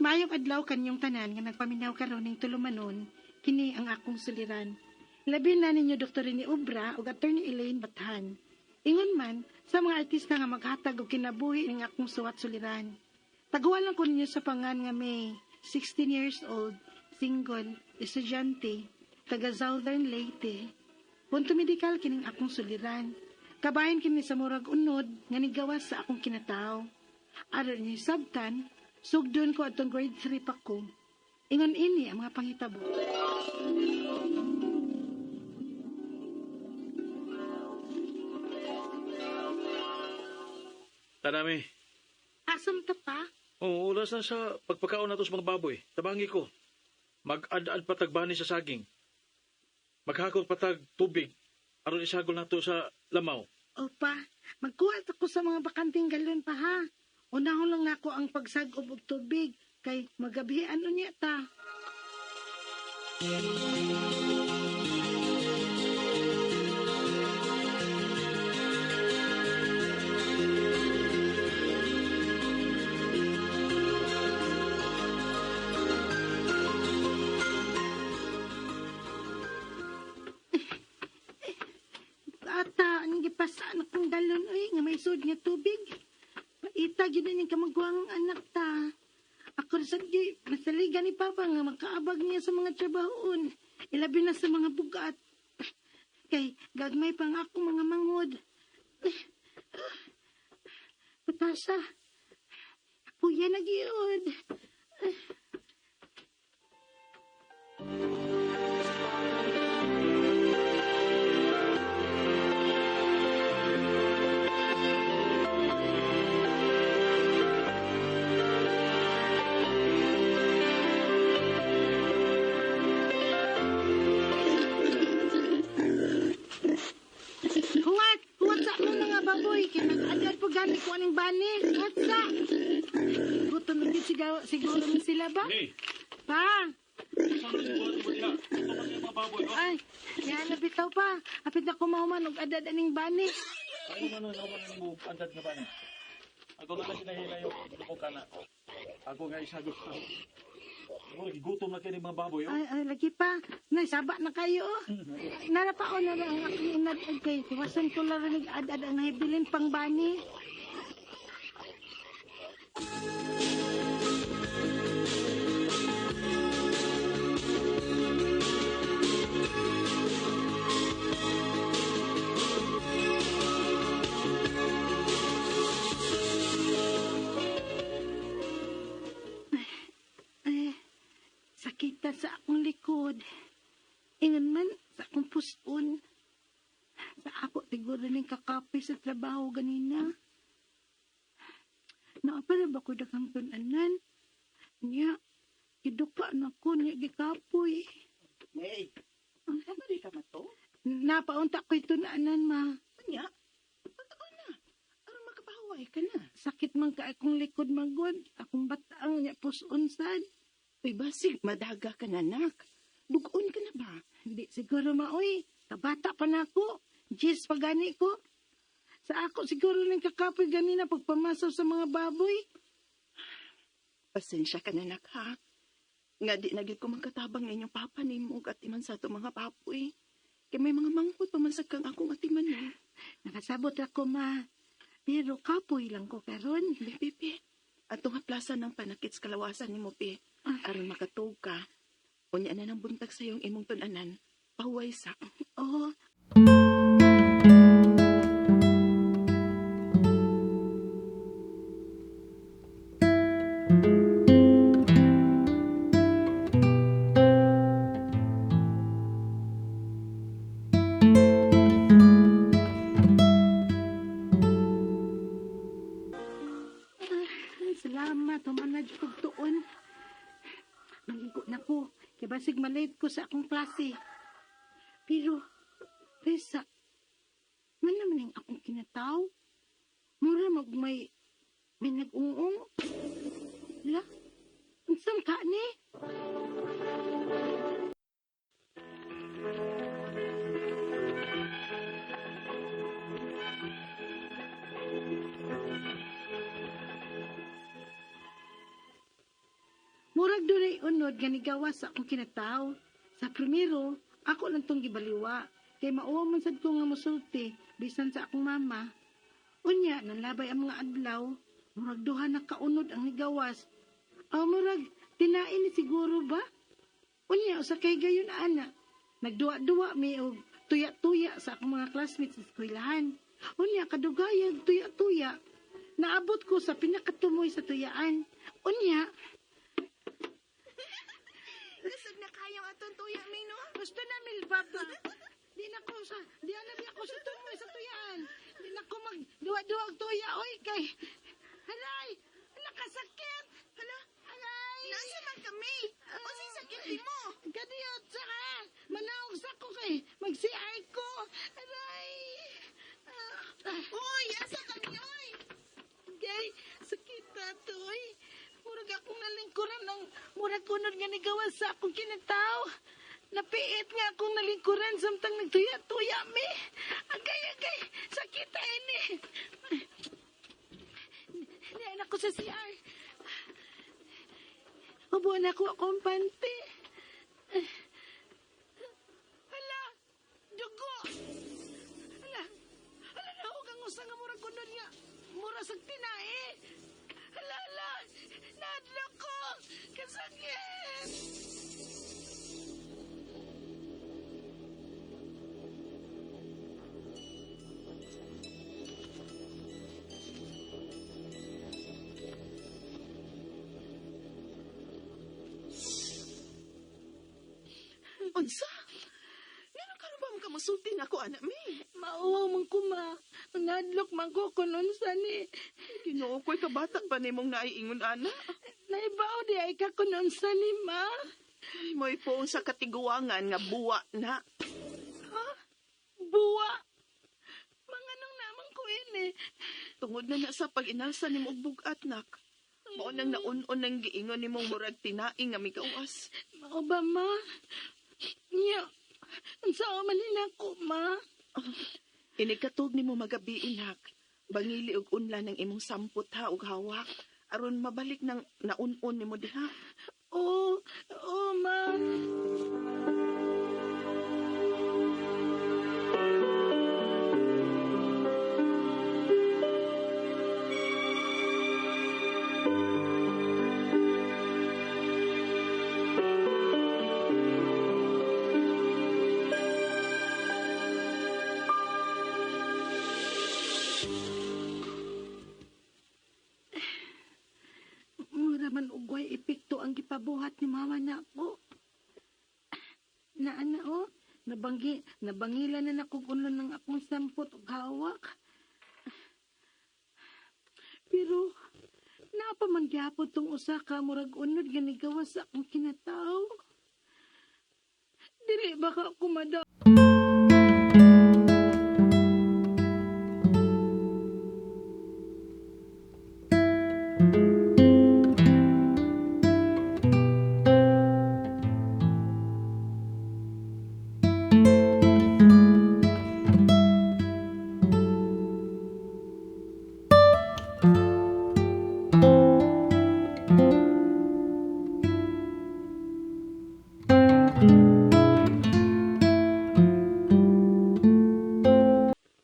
Maayong adlaw kanyong tanan nga nagpaminaw karon ning tulumanon, kini ang akong suliran. Labi na ninyo Dr. Rene Obra ug Attorney Elaine Bathan. Ingon man sa mga artista nga maghatag og kinabuhi ning akong suwat suliran. Taguan lang ko ninyo sa pangan nga May, 16 years old, single, estudyante, taga Southern Leyte. Punto medikal kining akong suliran. Kabahin kini sa murag unod nga nigawas sa akong kinataw. Aron niyo sabtan, sugdon ko atong grade 3 pa ko. Ingon ini ang mga panghitabo. Tanami. Asam ta pa? Oo, oras na sa pagpakaon nato sa mga baboy. Tabangi ko. Mag-ad-ad patagbani sa saging. Maghakot patag tubig. Aron isagol nato sa lamaw. Opa, magkuha ta ko sa mga bakanting galon pa ha. Unahon lang nako ang pagsagob og tubig kay magabihan unya ta. Ata, anong gipasaan akong galon oy nga may sud nga tubig. Paita gyud ning kamagwang anak ta. Ako ra sad gyud masaligan ni Papa nga makaabag niya sa mga trabahoon. Ilabi na sa mga bugat. Kay gagmay pa nga ako mga manghod. Patasa. Puya na gyud. Huwat! Huwat sa akong mga baboy! Kaya nag-agad po gani ko aning bani. Huwat sa! Gutom na gyud siguro ni sila ba? Hey, Pa! saan na siguro mo diha? Ito kasi ang mga baboy, oh. Ay, yan na bitaw pa. Apit na kumahuman og adad aning bani. Ano man ang naman mo andad nga bani? Ako na lang kinahilayo ko kana. Ako nga isagol. Ako gigutom na kini mga baboy, oh. Ay, ay, lagi pa. Nay, saba na kayo. Oh. Nara pa o nara ang akong inad-ad kay. Tiwasan ko lang rin ad-ad ang nahibilin pang bani. Ay, sakita sa akong likod. Ingon man sa akong puson. Sa ako siguro ning kakape sa trabaho ganina. Naapala ba ko daghang tun-anan? Niya, giduka na ko niya gikapoy. May, ano di ka mato? Napaunta ko'y tun-anan, ma. Anya? Totoo na. Aron makapahuway ka na. Sakit man ka akong likod magod. Akong bataang niya puson sad. Uy, basig, madaga ka na, nak. Dugon ka na ba? Hindi siguro maoy. Kabata pa na ako. Jis pa gani ko. Sa ako siguro ning kakapoy ganina pagpamasaw sa mga baboy. Pasensya ka na, nak, ha? Nga di na gyud ko magkatabang ninyong papa nimo ug atiman sa ato mga baboy. Kay may mga manghod pa man sa kang akong atiman eh. Nakasabot ako ma. Pero kapoy lang ko karon. Be, be. Ato nga plaza ng panakit sa kalawasan nimo, be. Aron makatug ka. Unya na ng buntag sa iyong imong tun-anan. Pahuway sa. Oo. Ay, salamat, humanad kog tuon. Maligo na ko, kay basig malate ko sa akong klase. Pero, Reza, man naman ang akong kinataw. Mura mag may nag-ungong. La, unsam ka ni? Murag dunay unod nga nigawas sa akong kinataw. Sa primero, ako lang tong gibaliwa. Kay mauwa man sad ko nga mosulti bisan sa akong mama. Unya, nanlabay ang mga adlaw. Murag duha na kaunod ang nigawas. Aw, murag, tinain ni siguro ba? Unya, usa kay gayon ana. Nagduwa-duwa mi og tuya-tuya sa akong mga classmates sa eskwelahan. Unya, kadugayag tuya-tuya. Naabot ko sa pinakatumoy sa tuyaan. Unya, Lasag na kayong atong tuya, Mino. gusto na milbaba. Di na ko sa, di na ako sa tumoy sa tuyaan. Di na ko magduwa-duwa og tuya. Oy, kay, halay, nakasakit. Hala, Aray! nasa man kami? O sa sakit mo? Kadiyot sa ka! Manaog sa ko kay mag-CR ko! Aray! Ah, ah, Uy, asa kami, oy? gay, sakit na to, oy. Murag akong nalingkuran ng murag kunod nga nigawas sa akong kinataw. Napiit nga akong nalingkuran samtang nagtuya-tuya mi. Agay, agay, sakit ta ini. Niyan ako sa CR. Ubuan ako akong panty. Hala, dugo. Hala, hala nahog ang usa nga murag kunod nga. Mura sa tinae. Hala, hala, naadlok ko. Kasakit. Unsa? Ngano karon ba mo ka musulti nako anak mi? Mauwaw man ko ma. Nadlok man ko kung unsa ni. Ginoo ko'y kabata pa nimong naiingon ana. Naibaw di ay ka kung unsa ni ma. Ay, mo'y poong sa katiguangan nga buwa na. Ha? Buwa. Manganong naman ko ini. Tungod na na sa pag-inalsa nimo og bugat nak. Mao nang naun-on ang giingon nimong murag tinai nga migawas. Mao ba ma? Nya, unsa man ni nako ma? Inikatog nimo magabi inak. Bangili og unla ng imong sampot ha og hawak aron mabalik nang naun-on nimo diha. Oo, oo ma. Mura man ugway epekto ang gipabuhat ni mama na ako. Naana o, nabangi, nabangila na nako unlon ng akong sampot ug hawak. Pero napa man gyapon tong usa ka murag unod nga nigawas sa akong kinataw. Dili baka ako mada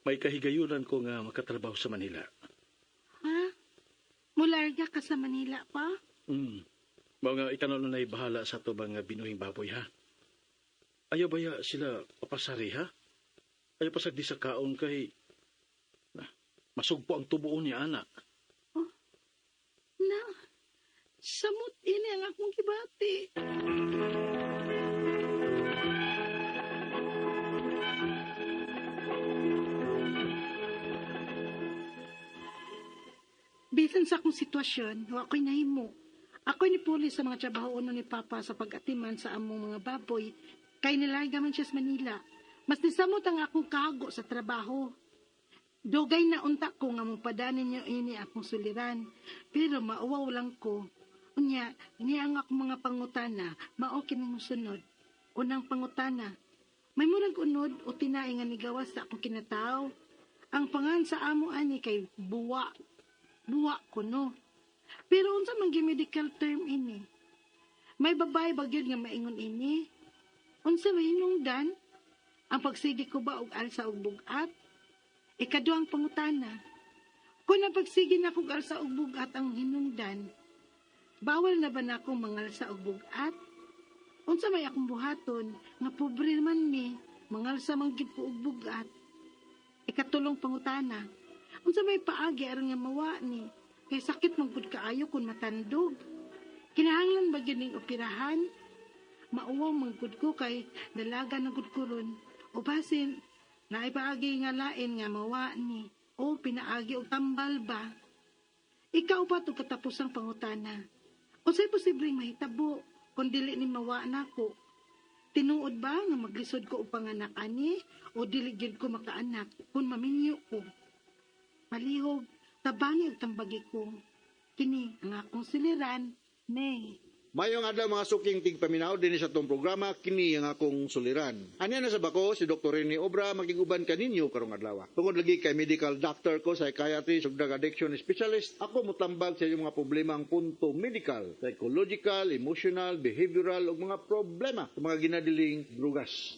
May kahigayunan ko nga makatrabaho sa Manila. Ha? Mularga ka sa Manila pa? Mm. Mao nga ikaw na na'y bahala sa ato bang binuhing baboy ha. Ayaw ba ya sila papasari ha? Ayaw pasagdi sa kaon kay na, masugpo ang tubuon niya ana. Na, samot ini ang akong kibati. Bisan sa akong sitwasyon, wa ko'y nahimo. Ako'y nipuli sa mga trabaho uno ni Papa sa pag-atiman sa among mga baboy, kay nilarga man siya sa Manila. Mas nisamot ang akong kago sa trabaho. Dugay na unta ko nga mupadanin niyo ini akong suliran. Pero mauwaw lang ko. Unya, niya ang akong mga pangutana, mao kining mosunod. Unang pangutana, may murag unod o tinae nga nigawas sa akong kinataw. Ang pangan sa amo ani kay buwa. Buwa kuno. Pero unsa man gyud medical term ini? May babae ba gyud nga maingon ini? Unsa may hinungdan? Ang pagsigi ko ba og alsa og bugat? Ikaduhang pangutana. Kung ang pagsigi nako og alsa og bugat ang hinungdan, bawal na ba nako mangalsa og bugat? Unsa may akong buhaton nga pobre man mi, mangalsa man gyud ko og bugat? Ikatulong pangutana. Unsa may paagi aron nga mawa ni? Kay sakit man gud kaayo kun matandog. Kinahanglan ba gyud ning operahan? Mauwaw man gud ko kay dalaga na gud ko ron. O basin, naay paagi nga lain nga mawa ni. O pinaagi og tambal ba? Ikaw pa to katapusang pangutana. Unsay posibleng mahitabo kung dili ni mawa nako? Tinuod ba nga maglisod ko og panganak ani o dili gyud ko makaanak kung maminyo ko? Palihog, tabangi ug tambagi ko. Kini ang akong suliran, May. Mayong adlaw, mga suking tigpaminaw, dinhi sa atong programa, "Kini ang Akong Suliran." Anya na sa bako si Dr. Rene Obra, makiguban kaninyo karong adlaw. Tungod lagi kay medical doctor ko, psychiatrist ug drug addiction specialist, ako motambag sa inyong mga problema ang punto medical, psychological, emotional, behavioral ug mga problema sa mga ginadiling drugas.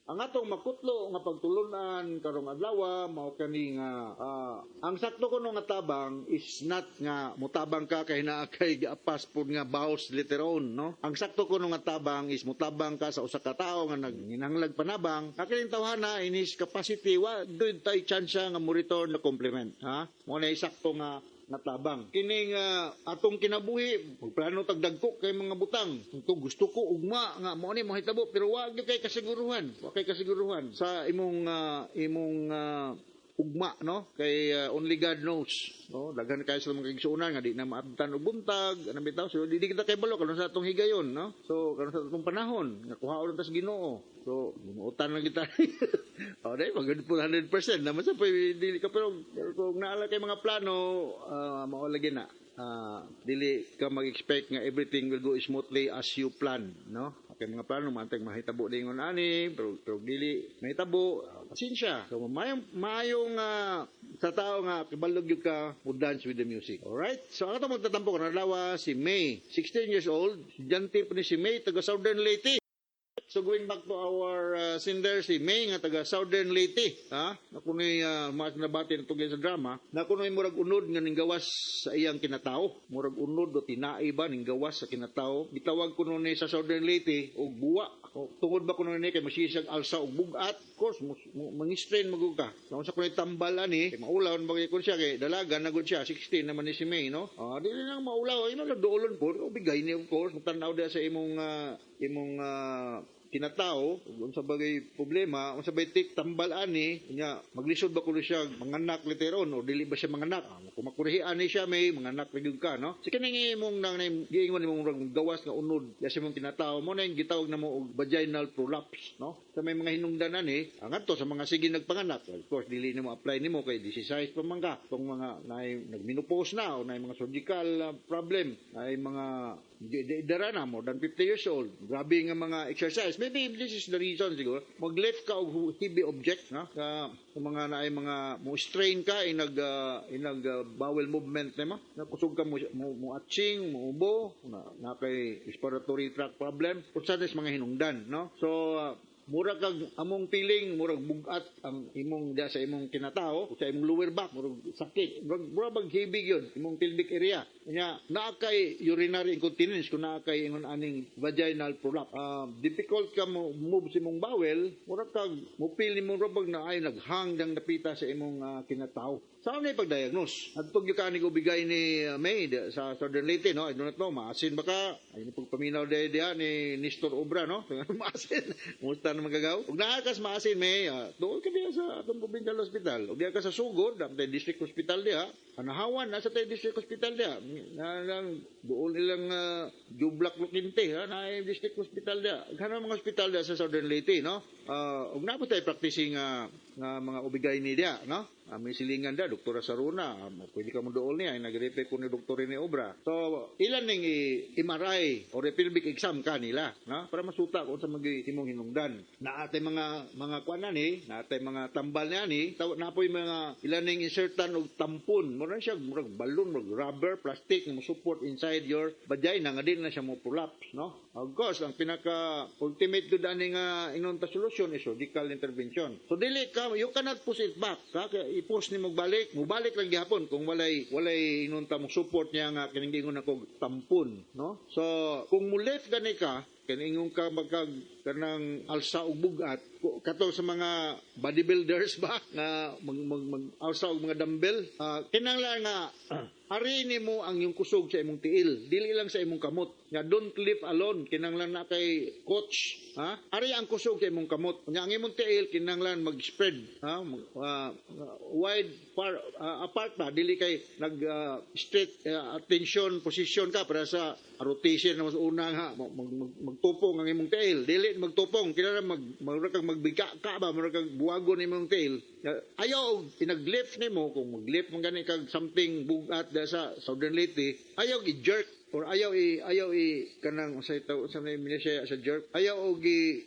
Ang atong makutlo nga pagtulunan karong adlaw mao kani nga ang sakto kuno nga tabang is not nga mutabang ka kay naa kay giapas pod nga baos literon, no? Ang sakto kuno nga tabang is mutabang ka sa usa ka tawo nga nagnginahanglag panabang, nga kining tawhana in his capacity wa gyud tay chance nga mo return na compliment, ha. Mo na sakto nga natabang. Kining atong kinabuhi, magplano tag dagko kay mga butang. Ito gusto ko ugma nga mao ni mahitabo, pero wa gyud kay kasiguruhan. Wa kay kasiguruhan sa imong ugma, no, kay only God knows, no. Daghan kay sa mga kaigsuonan nga di na maabtan og buntag anang bitaw, so di kita kay balo karon sa atong higayon, no. So karon sa atong panahon nga kuhaon ta sa Ginoo, so lumuotan lang kita o dai magud po 100% naman sa pwede dili ka, pero kung naala kay mga plano, mao lagi na dili ka mag-expect nga everything will go smoothly as you plan, no. Okay, mga plano mantag mahitabo dingon ani, pero dili mahitabo, pasensya. So mayong maayong sa tao nga kibalog gyud ka mo dance with the music. Alright? So ang ato magtatampo karon adlaw si May, 16 years old, estudyante po ni si May, taga Southern Leyte. So going back to our sender, si May nga taga Southern Leyte, ha? Na kunoy mas nabati na tugay sa drama, na kunoy murag unod nga ninggawas sa iyang kinatao. Murag unod o tinai ba ninggawas sa kinatao. Gitawag kuno ni sa Southern Leyte og buwa. O, tungod ba kuno ni kay masisag alsa og bugat, of course mangistrain magug ka. So unsa kunoy tambal ani, kay maulaw ba kay kun siya kay dalaga na gud siya, 16 naman ni si May, no? Ah, dili lang maulaw, imo lang duolon po, o bigay ni of course, tan-aw diha sa imong kinatao unsa bagay problema, unsa bay tik tambal ani nya, maglisod ba kuno siya manganak literon o dili ba siya manganak. Kung makurihian ni siya, may manganak ra gyud ka, no. Sige nang imong nang giingon imong murag gawas nga unod ya sa imong kinatao, mo na yung gitawag na mo og vaginal prolapse, no, sa may mga hinungdan ani. Ang adto sa mga sige nagpanganak, well, of course dili nimo apply nimo kay 16 pa man ka. Tong mga naay nagmenopause na o naay mga surgical problem, naay mga dara na more than 50 years old, grabe nga mga exercise, maybe this is the reason siguro. Mag-lift ka og heavy object, no, sa mga naay mga mo strain ka inag bowel movement nimo, na kusog ka mo atsing, mo ubo na, na kay respiratory tract problem, usa sa mga hinungdan, no. So mura kag among feeling murag bugat ang imong diya sa imong kinatao, sa imong lower back, murag sakit, murag bag heavy gyud imong pelvic area. Nya naa kay urinary incontinence kung naa kay ingon aning vaginal prolapse. Difficult ka mo move sa imong bowel, murag kag mo feel nimo murag na ay naghang dang napita sa imong kinatao. Sa ano pag-diagnose? Adto gyud ka ni ubigay ni May sa Southern Leyte, no? I do not know, maasin ba ka? Ay, pagpaminaw diha diha ni Nestor Obra, no? Maasin. Musta na magagaw? Ug naa kas maasin, May, doon ka diha sa atong provincial hospital. Ug diha ka sa Sugod, tay district hospital diha. Anahawan, nasa tay district hospital diha. Na lang doon ilang Jublak Lukinte, ha, na district hospital diha. Gana mga hospital diha sa Southern Leyte, no? Ug naa po tay practicing nga mga ubigay ni diha, no? May silingan da, Doktora Saruna, pwede ka mo dool niya, nag-refer ko ni Dr. Rene Obra. So, ilan ning MRI or pelvic exam kanila, no? Para masuta kung sa mag imong hinungdan. Naatay mga kuan ni, naatay mga tambal niya ni, napoy mga ilan ning insertan og tampon. Mura siya murag balloon, murag rubber, plastic nga mo support inside your vagina nga di na siya mo prolapse, no? Of course, ang pinaka ultimate gud ani nga ingon ta solution is surgical intervention. So dili ka, you cannot push it back, ha? Kaya i-push ni balik, mobalik lang gihapon kung walay ingon ta mo support niya nga kining giingon ako tampon, no? So kung mo lift gani ka, kani ingon ka magkag kanang alsa og bugat kato sa mga bodybuilders ba nga mag alsa og mga dumbbell, kinahanglan nga ari nimo ang iyong kusog sa imong tiil, dili lang sa imong kamot. Nga don't lift alone, kinahanglan na kay coach, ha? Ari ang kusog sa imong kamot nya ang imong tiil kinahanglan mag-spread, ha? Wide far apart ba, dili kay nag straight attention position ka para sa rotation na mas una nga magtupong ang imong tiil. Dili magtupong, kinahanglan mag mura kang magbigka ka ba, mura kang buwagon imong tiil. Ayaw og inaglift nimo, kung maglift man gani kag something bugat da sa Southern Leyte, ayaw i-jerk or ayaw i kanang unsay taw sa may siya sa jerk, ayaw og i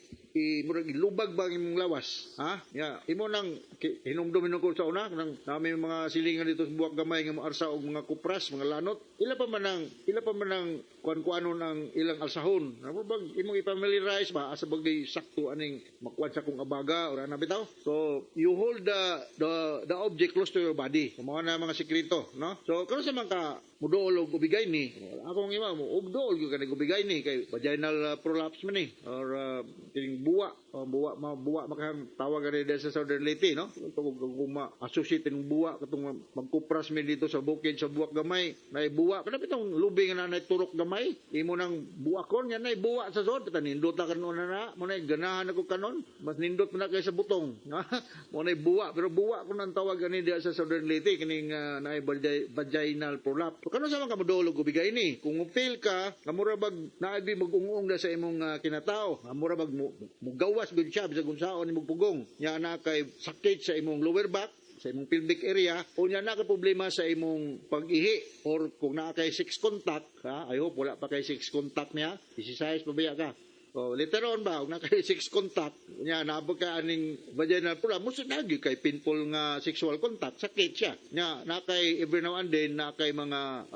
murag ilubag ba ang imong lawas, ha? Ya imo nang hinumdum ko sa una nang nami mga silingan dito sa Buwak Gamay nga moarsa og mga kupras, mga lanot, ila pa man ang kuan-kuanon ang ilang alsahon. Ano bag imong i-familiarize ba, asa bagay sakto aning makuan sa kong abaga or ana bitaw. So you hold the object close to your body. Mao na mga sikreto, no? So karon sa man ka muduol og OB-GYN, akong ima mo og duol gyud kani OB-GYN kay vaginal prolapse man ni or kining buwa o buwa ma buwa makang tawag gani sa Southern Leyte, no? Tungod kung ma-associate ng buwa katong magkupras mi dito sa bukid sa Buwak Gamay, nay buwa kana bitong lubi nga nanay turok gamay, imo nang buwakon nga nay buwa sa sod, bitaw nindot na kanon na mo nay ganahan ako kanon, mas nindot man na kay sa butong. Mo nay buwa, pero buwa kun ang tawag gani diha sa Southern Leyte kining naay vaginal prolapse. So kanon sa man ka moduol og OB-GYN, kung mo fail ka nga mura bag naagi mag-ungong na sa imong kinatao, nga mura bag mugawas gud siya bisag unsaon imong pugong nya, na kay sakit sa imong lower back, sa imong pelvic area, o nya na kay problema sa imong pag-ihi or kung naa kay sex contact, ha? I hope wala pa kay sex contact niya, exercise pa biya ka. Oh, later on ba, kung na kay sex contact, nya naabot ka aning vaginal prolapse, mo nagi kay painful nga sexual contact, sakit siya. Nya na kay every now and then na kay mga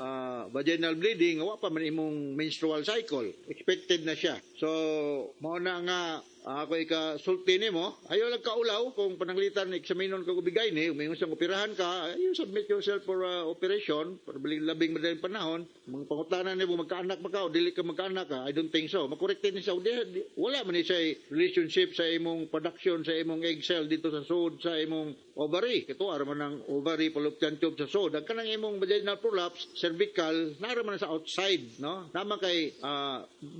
vaginal bleeding, wa pa man imong menstrual cycle. Expected na siya. So, mao na nga ako ika sulti nimo, ayaw lang kaulaw kung pananglitan eksaminon ka OB-GYN, umingon siyang operahan ka, you submit yourself for operation para labing madaling panahon. Mga pangutana nimo, magkaanak ba ka o dili ka magkaanak ka? I don't think so. Makorekte ni sa di, wala man ni siya relationship sa imong production sa imong egg cell dito sa sud sa imong ovary. Kito ara man ang ovary, fallopian tube sa sud. Ang kanang imong vaginal prolapse, cervical, nara man sa outside, no? Naman kay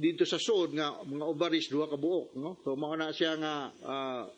dito sa sud nga mga ovaries duha ka buok, no? So mao na siya nga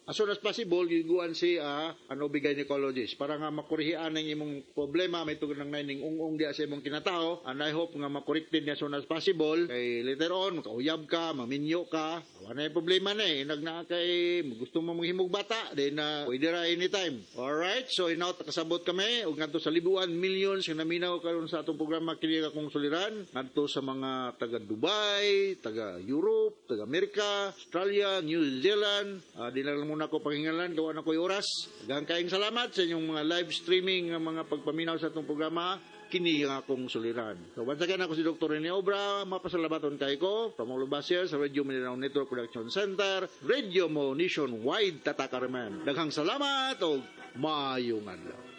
as soon as possible giguan si an OB gynecologist para nga makorihian ang imong problema. May tugod ng ning ung-ung diya sa imong kinatao, and I hope nga makorrekted niya as soon as possible kay later on makauyab ka, maminyo ka, wala na yung problema na eh. Nag naa kay gusto mo manghimog bata, then pwede ra anytime. Alright, so inaw kasabot kami ug ngadto sa libuan millions nga naminaw karon sa atong programa kini akong suliran, ngadto sa mga taga Dubai, taga Europe, taga Amerika, Australia, New Zealand. Di na lang muna ko panghingalan, gawa na ko'y oras. Daghang kayong salamat sa inyong mga live streaming nga mga pagpaminaw sa atong programa kini ang akong suliran. So once again, ako si Dr. Rene Obra, mapasalamaton kay ko from all of us here sa Radio Mindanao Network Production Center, Radio Mo Nationwide, Tatakaraman. Daghang salamat o maayong adlaw.